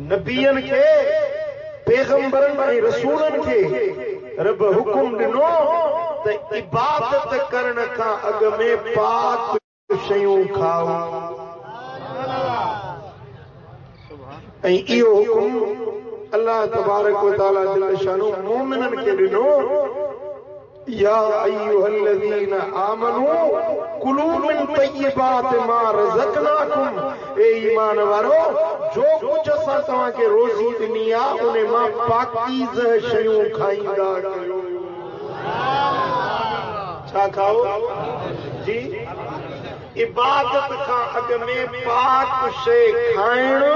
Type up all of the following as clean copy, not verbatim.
नबियनि खे, पैगंबरनि ऐं रसूलनि खे रब हुकुम ॾिनो त इबादत करण खां अॻु में पाक शयूं खाओ। ऐं इहो हुकुम अल्लाह तबारक व तआला जल शानु मोमिननि खे ॾिनो, या अय्युहल्लज़ीन आमनू कुलू मिन तय्यबात मा रज़क़नाकुम। ए ईमान वारो, जो कुझु असां तव्हांखे रोज़ी ॾिनी आहे उन मां पाकीज़ शयूं खाईंदा कयो। छा खाओ जी? इबादत खां अॻु में पाक शइ खाइणु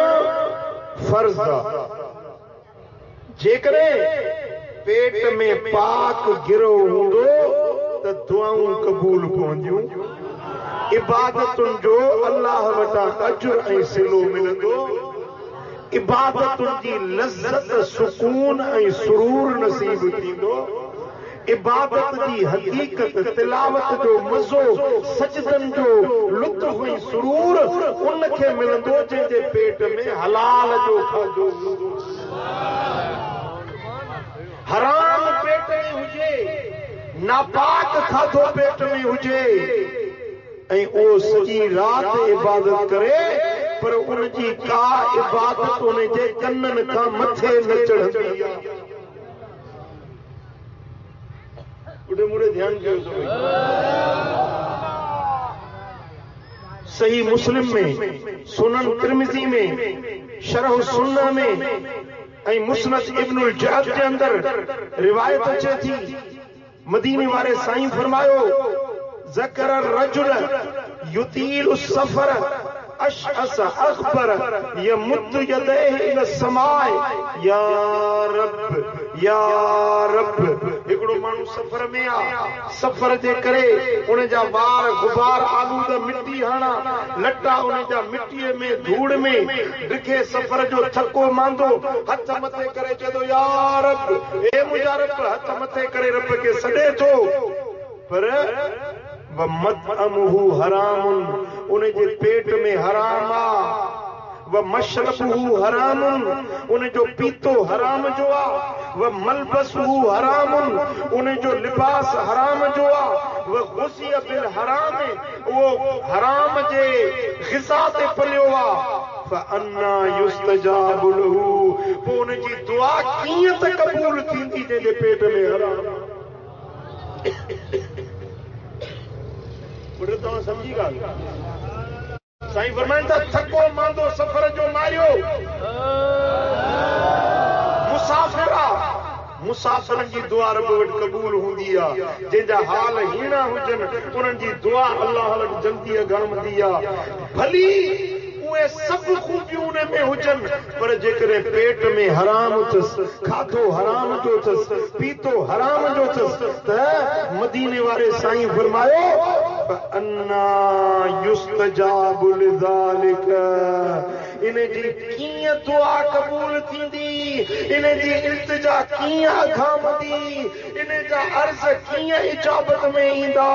फ़र्ज़ आहे। जेकॾहिं पेट में पाक गिरो हूंदो त दुआऊं क़बूल पवंदियूं, इबादतुनि जो अल्लाह वटां अजुर ऐं सिलो मिलंदो, इबादतुनि जी लज़त, सुकून ऐं सुरूर नसीब थींदो, इबादत जी हक़ीक़त, तिलावत जो मज़ो, सजदनि जो लुत्फ़ ऐं सुरूर उनखे मिलंदो जंहिंजे पेट में हलाल जो खाधो हूंदो। हराम पेट में हुजे, नापाक खाधो पेट में हुजे ऐं उहो सॼी राति इबादत करे, पर उनजी का इबादत उनजे कननि खां मथे न चढ़ंदी आहे। मुड़े ध्यान कयो। सही मुस्लिम में, सुनन तिरमिज़ी में, शरह सुन्ना में ऐं मुस्नद इब्नुल जअद जे अंदरि रिवायत अचे थी, मदीने वारे साईं फरमायो, ज़कर रजुल युतील सफर अशअस अखबर यमुद यदैहि इला समाए या रब या रब। हिकिड़ो माण्हू सफ़र में आहे, सफ़र जे करे उनजा वार गुबार आलूद मिट्टी हाणा, लटा उनजा मिटीअ में धूड़ में, डिखे सफ़र जो थको मांदो, हथ मथे करे चए थो या रब, हे मुंहिंजा रब, हथ मथे करे रब खे सॾे थो, पर वमतअमुहु हरामुन, उनजे पेट में हराम आहे, व मशरबुहु हरामुन, उनजो पीतो हराम जो आहे, व मलबसुहु हरामुन, उनजो लिबास हराम जो आहे, व गुज़िय बिल हराम, उहो हराम जे ग़िज़ा ते पलियो आहे, फअन्ना युस्तजाबु लहू, पोइ उनजी दुआ कीअं त क़बूल थींदी जंहिंजे पेट में हराम। तव्हां सम्झी ॻाल्हि? साईं फरमाइनि था, थको मांदो सफ़र जो मारियो मुसाफ़िर आहे, मुसाफ़िरनि जी दुआ रब वटि क़बूल हूंदी आहे, जंहिंजा हाल हीणा हुजनि उन्हनि जी दुआ अल्लाह वटि जल्दी अघामंदी आहे। भली उहे सभु ख़ूबियूं उन में हुजनि, पर जेकॾहिं पेट में हराम अथसि, खाधो हराम जो अथसि, पीतो हराम जो अथसि, त मदीने वारे साईं फरमायो अन्ना युस्तजाबु लिज़ालिक, इन जी कीअं दुआ क़बूल थींदी, इन जी इल्तिजा कीअं अघामंदी, इन जा अर्ज़ कीअं इजाबत में ईंदा,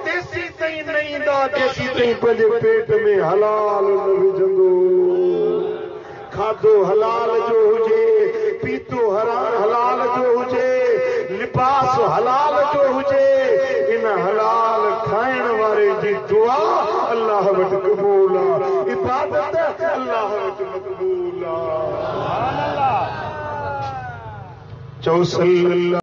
तेसी ताईं न ईंदा जेसी ताईं पंहिंजे पेट में हलाल न विझंदो। खाधो हलाल जो हुजे, पीतो हलाल जो हुजे, लिबास हलाल जो हुजे, इन हलाल खाइण वारे जी दुआ अल्लाह वटि क़बूल आहे, इबादत अल्लाह वटि मक़बूल आहे। चओ सल्लल्लाहु।